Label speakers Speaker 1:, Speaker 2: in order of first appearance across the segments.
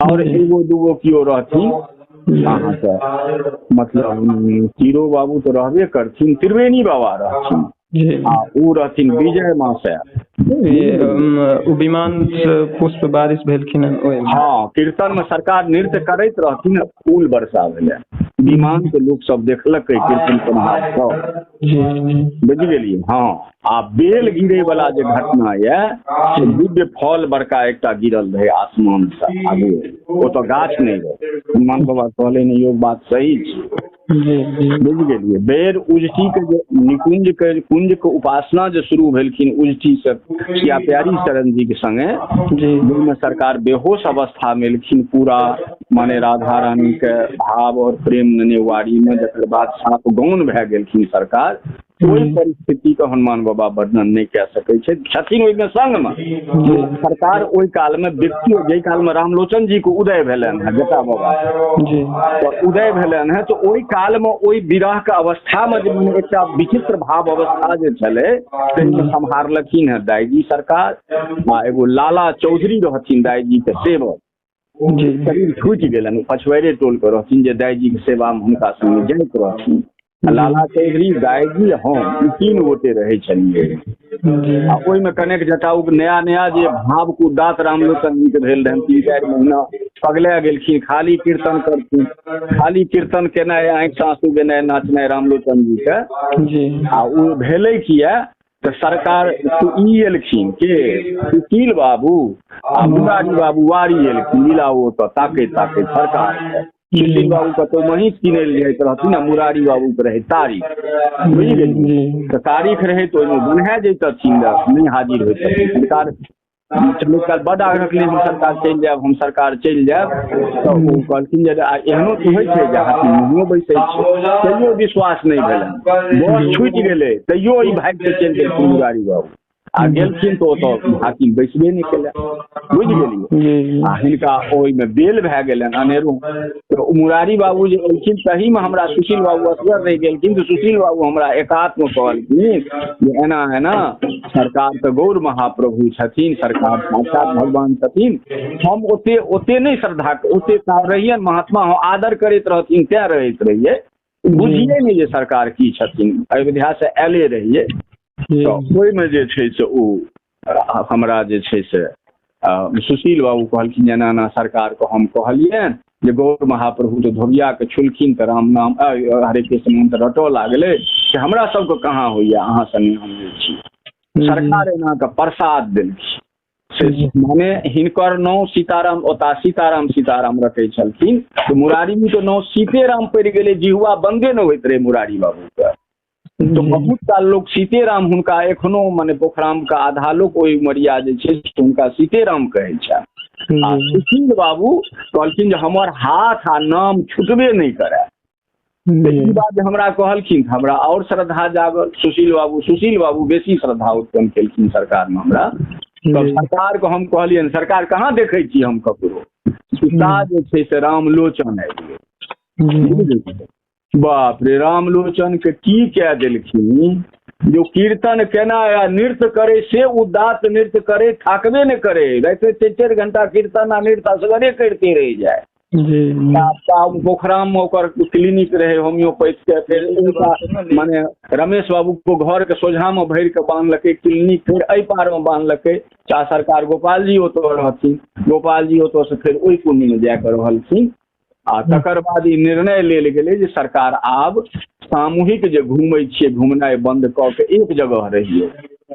Speaker 1: और एगो दूगो केओ रहथिन अहाँके, मतलब तीरो बाबू तऽ रहबे करथिन, त्रिवेणी बाबा रहथिन आ ओ रहथिन विजय मास्टर।
Speaker 2: ओ विमान से पुष्प बारिश भेलखिन हन ओहिमे।
Speaker 1: हँ, कीर्तन मे सरकार नृत्य करैत रहथिन, फूल वर्षा भेलै, विमान के लोक सब देखलकै कीर्तन केनहार सब, बुझि गेलियै। हँ, आ बेल गिरे वाला जे घटना यऽ से दिव्य फल बड़का एकटा गिरल रहै आसमान से आगू, ओतऽ गाछ नहि रहै। हनुमान बाबा कहले ने यो बात सही छै, बुझि गेलियै। बेर उजटी के जे निकुंज के कुंज के उपासना जे शुरू भेलखिन उजटी से सिया प्यारी शरण जी के संगे, ओहिमे सरकार बेहोश अवस्था मे एलखिन पूरा, माने राधा रानी के भाव और प्रेम नेने वारी में, जकर बाद साफ गौन भए गेलखिन सरकार। ओहि परिस्थिति के हनुमान बाबा वर्णन नहि कए सकै छै, छथिन ओहिमे संग मे सरकार। ओहि काल मे व्यक्ति, जाहि काल मे रामलोचन जी के उदय भेलनि हेँ, जटा बाबा तऽ उदय भेलनि हेँ, तऽ ओहि काल मे ओहि विरह के अवस्था मे जे एकटा विचित्र भाव अवस्था जे छलै ताहिमे सम्हारलखिन हेँ दाइजी सरकार। आ एगो लाला चौधरी रहथिन दाइजी के सेवक, शरीर छूटि गेलनि, पछुआरे टोल के रहथिन, जे दाइजी के सेवा मे हुनका संगे जाइत रहथिन। लाला चौधरी, दाइजी, हम, ई तीन गोटे रहै छलियै। आ ओहिमे कनेक जटाऊ नया नया जे भाव के उदात रामलोचन जी के भेल रहनि, 3-4 महीना पगला गेलखिन, खाली कीर्तन करथिन, खाली कीर्तन केनाइ, आँखि साँसू गेनाइ, नाचनाइ रामलोचन जी के। आ ओ भेलै किया तऽ सरकार ई एलखिन के सुशील बाबू आ मुरारी बाबू वारी एलखिन लीला ओतऽ ताकैत ताकैत सरकार के। सुशील बाबू कतौ महींस किनै लए जाइत रहथिन आ मुरारी बाबू के रहै तारीख, बुझि गेलियै। तऽ तारीख रहै तऽ ओहिमे बन्हा जैतथिन, नहि हाजिर होइतथिन सरकार। चलैत बड आग्रह केलियै, हम सरकार चलि जायब, हम सरकार चलि जायब। तऽ ओ कहलखिन जे एहनो तऽ होइ छै जे हाथी नहियो बैसै छै, तैयो विश्वास नहि भेलनि, बस छुटि गेलै, तैयो ई भागि कऽ चलि गेलखिन मुरारी बाबू। आ गेलखिन तऽ ओतऽ हाकिम बैसबे नहि केलनि, बुझि गेलियै। आ हिनका ओहिमे बेल भए गेलनि अनेरो। तऽ मुरारी बाबू जे एलखिन तहीमे हमरा सुशील बाबू असगर रहि गेलखिन, तऽ सुशील बाबू हमरा एकातमे कहलखिन जे एना एना सरकार तऽ गौर महाप्रभु छथिन, सरकार साक्षात भगवान छथिन। हम ओते ओते नहि श्रद्धा, ओते रहियनि महात्मा, हम आदर करैत रहथिन तें रहैत रहियै, बुझियै नहि जे सरकार की छथिन, अयोध्या से आयले रहियै। तऽ ओहिमे जे छै से ओ हमरा जे छै से सुशील बाबू कहलखिन एना एना सरकारके हम कहलियनि जे गौर महाप्रभु तऽ धोबियाके छुलखिन तऽ राम नाम हरे कृष्ण मंत्र रटऽ लागलै, से हमरा सबके कहाँ होइया, अहाँ संगे हम जे छी। सरकार एना कऽ प्रसाद देलखिन, से माने हिनकर नाम सीताराम, ओता सीताराम सीताराम रटै छलखिन, तऽ मुरारी के नाम सीतेराम पड़ि गेलै, जिहुआ बन्दे नहि होइत रहै मुरारी बाबूके। तो बहुत साल लोग सीतेराम हुनका एखनो माने पोखराम के आधा लोक ओहि उमरिया जे छै हुनका सीतेराम कहै छै। आ सुशील बाबू कहलखिन जे हमर हाथ आ नाम छुटबे नहि करे। ई बात जे हमरा कहलखिन हमरा और श्रद्धा जागल। सुशील बाबू बेसी श्रद्धा उत्पन्न केलखिन सरकार में हमरा। तब सरकार को हम कहलियनि सरकार कहाँ देखै छी हम ककरो, पिता जे छै से रामलोचन आबि गेल। बाप रे, रामलोचन के की कह देलखिन जो कीर्तन केना आ नृत्य करे से उदात नृत्य करे, थाकबे नहि करे, राति 4-4 घंटा कीर्तन आ नृत्य असगरे करते रहि जाए। पोखराम में ओकर क्लिनिक रहे होम्योपैथ के, फेर माने रमेश बाबू को घर के सोझा में भरि के बान्हलकै क्लिनिक, फेर एहि पार में बान्हलकै। चा सरकार गोपाल जी ओतऽ रहथिन, गोपाल जी ओतऽ से फेर ओहि कुंड में जाके रहलखिन। आ तकर बाद ई निर्णय लेल गेलै जे सरकार आब सामूहिक जे घूमै छियै घूमनाइ बंद कऽ के एक जगह रहियै।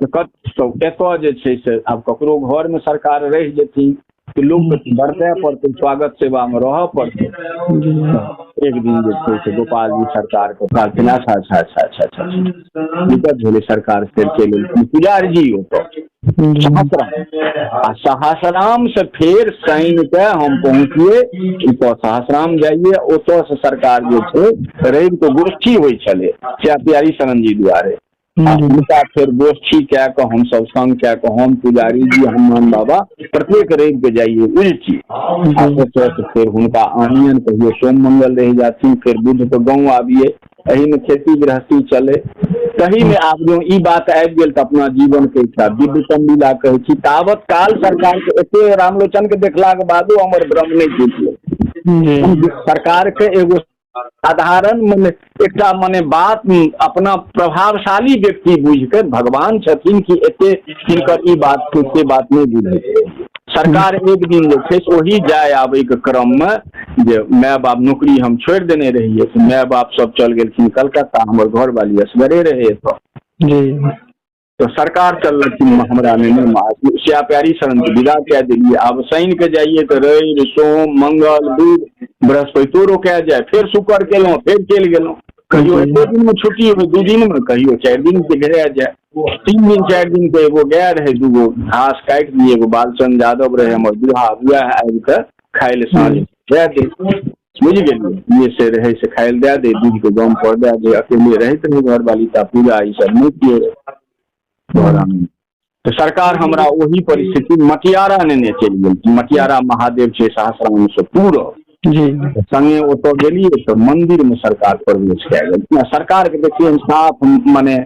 Speaker 1: तऽ एतऽ जे छै से आब ककरो घरमे सरकार रहि जेथिन तऽ लोकके बरतय पड़तै, स्वागत सेवामे रहऽ पड़तै। एक दिन जे छै से गोपाल जी सरकारके कहलखिन अच्छा अच्छा अच्छा अच्छा अच्छा, दिक्कत भेलै, सरकार फेर चलि एलखिन पुजारी जी ओतऽ सहस्राम। आ सहस्राम से फेर शनि के हम पहुँचिए ओतऽ सहस्राम जाइए, ओतऽ से सरकार जे छै रवि के गोष्ठी होइ छलै सिया प्यारी शरण जी दुआरे। आ हुनका फेर गोष्ठी कए कऽ हमसब संग कए कऽ हम पुजारी जी हनुमान बाबा प्रत्येक रवि के जाइए उलची। आ ओतऽ से फेर हुनका आनियन, कहियो सोम मंगल रहि जाथिन, फेर बुध के गाँव आबिए, एहिमे खेती गृहस्थी चले। तहीमे आब जो ई बात आबि गेल तऽ अपना जीवन के एकटा दिव्य लीला कहै छी। तावत काल सरकार के एते रामलोचन के देखलाक बादो हमर भ्रम नहि टूटलै। सरकार के एगो साधारण मने एकटा मने बात अपना प्रभावशाली व्यक्ति बुझि के भगवान छथिन कि एते हिनकर ई बात के बात नहि बुझै। सरकार एक दिन जे छै ओही जाय आबै के क्रम में जे my बाप नौकरी हम छोड़ि देने रहियै, my बाप सब चल गेलखिन कलकत्ता, हमर घरवाली असगरे रहे एतऽ। तो सरकार चललखिन हमरा में श्या प्यारी शरण के विदा कए देलियै। आब शनि के जाइए तऽ रवि सोम मंगल बुध बृहस्पतिो रोका जाय, फेर शुक्र केलहुँ फेर चलि गेलहुँ। कहियो एको दिन में छुट्टी होइ, 2 दिन में, कहियो 4 दिन के घेरा जाय, 3 दिन 4 दिन के एगो गाय रहे, 2 घास काटि दिए, एगो बालचंद यादव रहे हमर दूहा, वएह आबि कऽ खाय लए साँझ दए दे, बुझि गेलियै, ये से रहै से खाय लए दए दे, दूध के गम पर दए दे। अकेले रहैत रहै घरवाली, ता पूजा ई सब नहि किए घर। तऽ सरकार हमरा ओही परिस्थिति मटियारा नेने चलि गेल। मटियारा महादेव छै सहस्राम से पूरब, संगे ओतऽ गेलियै तऽ मंदिर में सरकार प्रवेश कए गेल। सरकार के देखियै साफ मने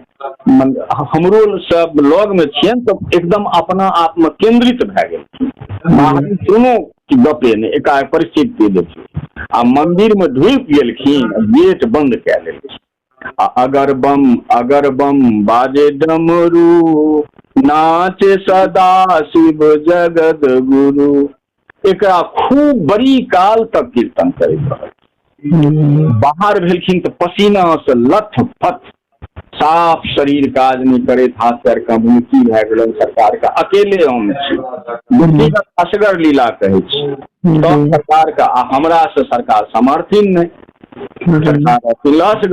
Speaker 1: हमरो सब लग में छियनि तऽ एकदम अपना आप में केंद्रित भए गेलखिन, बाहरी कोनो गपे नहि, एका परिस्थिति देखियौ। आ मंदिर में ढुकि गेलखिन, गेट बंद कए लेलखिन। आ अगर बम बाजे डमरू, नाचे सदा शिव जगत गुरु, एकरा खूब बड़ी काल तक कीर्तन करैत रहल। बाहर भेलखिन तऽ पसीना से लथ पथ, साफ शरीर काज नहि करैत, हाथ पैर कम की भए गेल सरकार के, अकेले हम छी, व्यक्तिगत असगर लीला कहै छी तब सरकार के। आ हमरा से सरकार समर्थिन नहि, सरकार लस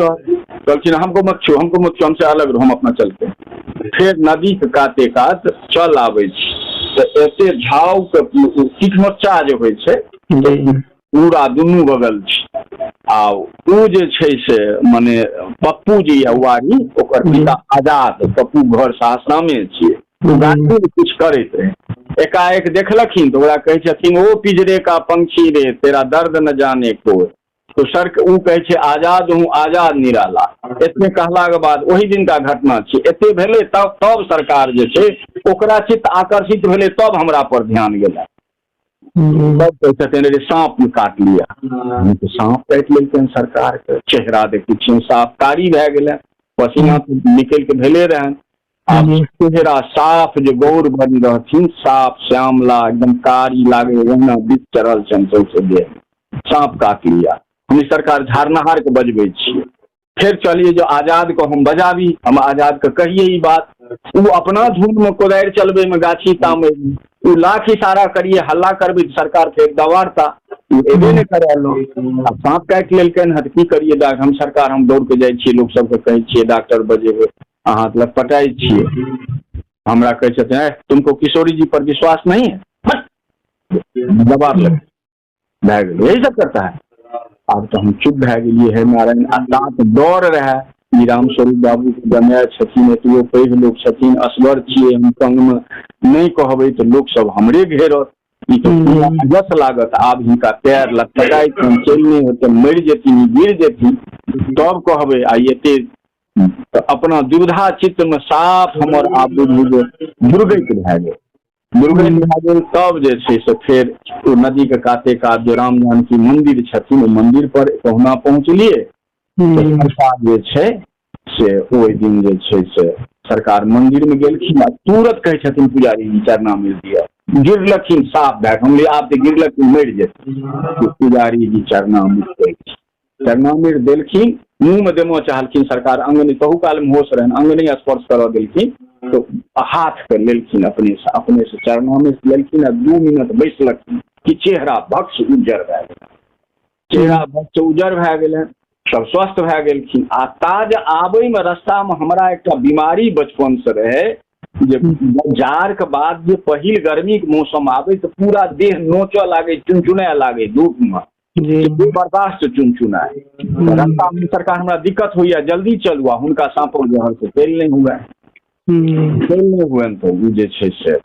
Speaker 1: कहलखिन हमको मत छू, हमको मत छू, हमसे अलग रहो, हम अपना चलते। फेर नदी के काते कात चल आबै छी तऽ एते झाउ के किठमच्चा जे होइ छै पूरा दुनू बगल छै। आ ओ जे छै से मने पप्पू जे यऽ वारी, ओकर पिता आजाद, पप्पू घर सहस्रामे छियै, ओ गाछी मे किछु करैत रहै। एकाएक देखलखिन तऽ ओकरा कहै छथिन, ओ पिजरे का पंक्षी रे, तेरा दर्द न जाने को। तो सर ओ कहै छै आजाद हूँ आजाद निराला। एतने कहलाके बाद ओहि दिनका घटना छै, एते भेलै तब तब सरकार जे छै ओकरा चित्त आकर्षित भेलै, तब हमरा पर ध्यान गेलै। तब कहै छथिन रे साँप काट लिया, साँप काटि लेलकनि सरकार के। चेहरा देखै छियै साफ कारी भए गेलै, पसीना निकलि के भेले रहनि। आब चेहरा साफ जे गौर बनि रहथिन, साफ श्यामला एकदम कारी लागे, ओहिना बीच चढ़ल छनि सौंसे देह, साँप काट लिया। हम सरकार झाड़नहार के बजबै छियै। फेर चलिए जो आजाद को हम बजाबी, हम आजाद के कहिए ई बात, ओ अपना धुन में कोदारि चलबै में गाछी तामै, ओ लाख इशारा करिए हल्ला करबै तऽ सरकार फेर दबाड़ता, ओ एबे नहि करे लोग। आब साँप काटि लेलकनि हँ तऽ की करिए डॉक्टर, हम सरकार हम दौड़ के जाइ छियै, लोक सबके कहै छियै डॉक्टर बजेबै, अहाँ लटपटाइ छियै। हमरा कहै छथिन तुमको किशोरी जी पर विश्वास नहीं है, दबाड़ लग भए गेलै, यही सब करता है। आब तऽ हम चुप भए गेलियै हे नारायण। आ तात डर रहए ई रामस्वरूप बाबू के जमाय छथिन, एतबो पैघ लोक छथिन, असगर छियै हम, संगमे नहि कहबै तऽ लोकसब हमरे घेरत, ई तऽ अजस लागत। आब हिनका पैर लटपटाइ छनि, चलि नहि होतै, मरि जेथिन, गिर जेथिन तब कहबै। आ एते तऽ अपना दुविधा चित्तमे साफ हमर आब बुझू जे दुर्गति भए गेल, दुर्गति भए गेल। तब जे छै से फेर ओ नदी के काते कात जे राम जानकी मंदिर छथिन, ओ मंदिर पर कहुना पहुँचलियै। सरकार जे छै से ओहि दिन जे छै से सरकार मंदिर में गेलखिन आ तुरंत कहै छथिन पुजारी जी चरणामृत दिअ, गिरलखिन साफ भए, हम आब तऽ गिरलखिन मरि जेथिन। पुजारी जी चरणामृत दै छै, चरणामृत देलखिन, मुँह में देमो चाहलखिन सरकार, अंग नहि, तहू काल में होश रहनि, अंग नहि स्पर्श करऽ देलखिन, तो हाथ के लेलखिन अपने से, अपने से चरणामृत लेलखिन आ 2 मिनट बैसलखिन कि चेहरा भक्ष उज्जर भए गेल, चेहरा भक्ष उज्जर भए गेलनि, सब स्वस्थ भए गेलखिन। आ ताज आबै में रास्ता में हमरा एकटा बीमारी बचपन से रहे जे जाड़ के बाद जे पहिल गर्मी के मौसम आबै तऽ पूरा देह नोचऽ लागे, चुनचुनाए लागे धूप में, बर्दाश्त चुनचुनाए। रास्ता में सरकार हमरा दिक्कत होइया, जल्दी चलू, आ हुनका साँपक जहर से चलि नहि हुए, चलि नहि हुए तऽ ओ जे छै से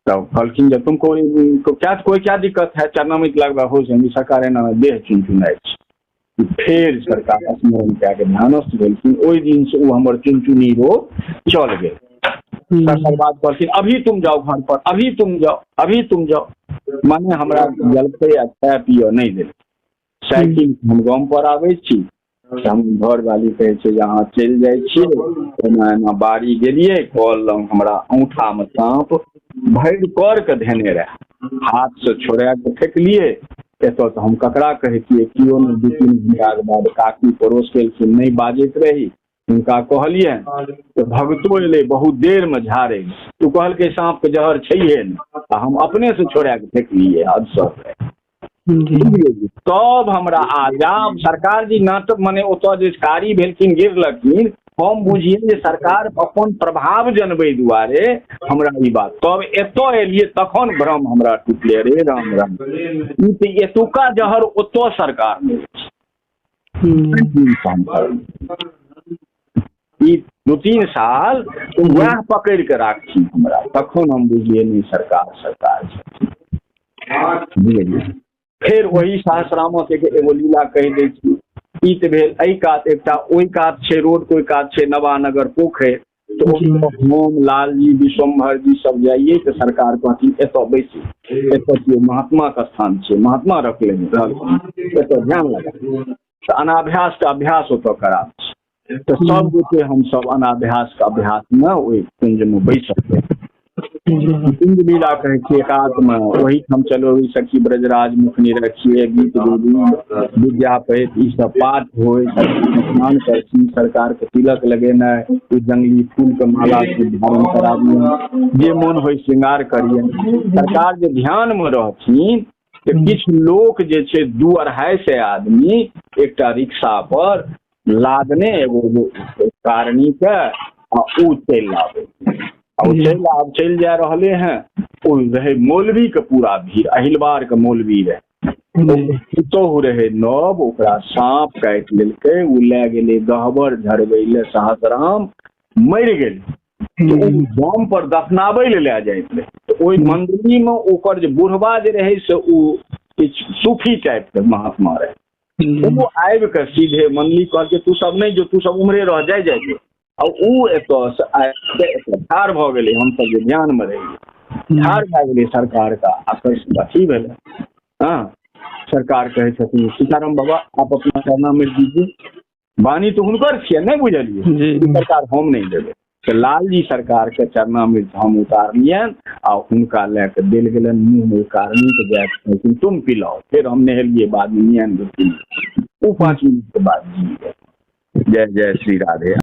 Speaker 1: तब कहलखिन जे तुमको क्या कोई क्या दिक्कत है, चरणामृत लगबा हो से सरकार एना देह चुनचुनाइ छै। फेर सरकार स्मरण कए के ध्यानस्थ भेलखिन। ओहि दिन से ओ हमर चुनचुनी रोग चल गेल। तकर बाद कहलखिन अभी तुम जाओ घर पर, अभी तुम जाओ, अभी तुम जाओ, माने हमरा जलखै आ खाय पियऽ नहि देल। साइकिल हम गाम पर आबै छी तऽ हम घरवाली कहै छै जे अहाँ चलि जाइ छियै, एना एना बाड़ी गेलियै, कल लग हमरा औंठामे साँप भरि कर के धेने रहए, हाथसँ छोड़ा कऽ फेकलियै। एतऽ तऽ हम ककरा कहितियै, केओ नहि। 2-3 घंटाके बाद काकी पड़ोस केलखिन, नहि बाजैत रही, हुनका कहलियनि तऽ भगतो एलै बहुत देरमे झाड़ै, ओ कहलकै साँपके जहर छैहे ने, आ हम अपनेसँ छोड़ा कऽ फेकलियै हदसँ। तब हमरा आजाब सरकार जी नाटक मने ओतऽ जे कारी भेलखिन गिरलखिन, हम बुझियै जे सरकार अपन प्रभाव जनबै दुआरे हमरा ई बात। तब एतऽ एलियै तखन भ्रम हमरा टूटलै, रे राम राम, ई तऽ एतुका जहर ओतऽ सरकार नहि छै। ई 2-3 साल वएह पकड़ि के राखथिन हमरा, तखन हम बुझलियै नहि सरकार सरकार छथिन। बुझलियै। फेर ओही सहस्रामक एगो लीला कहि दै छी। ई तऽ भेल एहि कात एकटा ओहि कात छै रोड के ओहि कात छै नवानगर पोखरि, तऽ हम लालजी विश्वम्भर जी सब जाइए तऽ सरकार कहथिन एतऽ बैसी, एतऽ केओ महात्मा के स्थान छै, महात्मा रखले रहलखिन, एतऽ ध्यान लगा। तऽ अनाभ्यास के अभ्यास ओतऽ कराबै छै, तऽ सब गोटे हमसब अनाभ्यास के अभ्यास मे ओहि कुंज मे बैसल। कुंज लीला कहै छियै एकांत मे, ओहिठाम चलो सखी ब्रजराज मुख निरखिए गीत गोविंद विद्यापति ई सब पाठ होइ, स्नान करथिन, सरकार के तिलक लगेनाइ, ओ जंगली फूल के माला से धारण कराबियन, जे मोन होइ श्रृंगार करियन। सरकार जे ध्यान मे रहथिन तऽ किछु लोक जे छै 200-250 आदमी एकटा रिक्शा पर लादने एगो कारणी के आ ओ चलि आबै, आ ओ चलि आब चलि जा रहले हैं। ओ रहे मौलवी के पूरा भीड़, अहिलवार के मौलवी रहे, पुतोहु रहे नव, ओकरा साँप काटि लेलकै, ओ लए गेलै गहबर झड़बै लए सहस्राम, मरि गेलै। तऽ ओ गाम पर दफनाबै लए लए जाइत रहै, तऽ ओहि मंडली मे ओकर जे बुढ़वा जे रहै से ओ किछु सूफी टाइप के महात्मा रहै। ओ आबि कऽ सीधे मंडली कहलकै तू सब नहि जो, तू सब उम्हरे रह, जाय जाय जो। आ ओ एतऽ से आबि कऽ ठाढ़ भऽ गेलै, हमसब जे ध्यान मे रहियै ठाढ़ भए गेलै सरकार का आकर्षण अथी भेलै। हँ, सरकार कहै छथिन सीताराम बाबा आप अपना चरणामृत दीजिए, वाणी तऽ हुनकर छियै, नहि बुझलियै, सरकार हम नहि देबै। तऽ लालजी सरकार के चरणामृत हम उतारलियनि आ हुनका लए कऽ देल गेलनि, मुँह मे कारणी के जाय कहलखिन तुम पिलाओ। फेर हम नहेलियै बाद मे, ओ 5 मिनट के बाद जी। जय जय श्री राधे।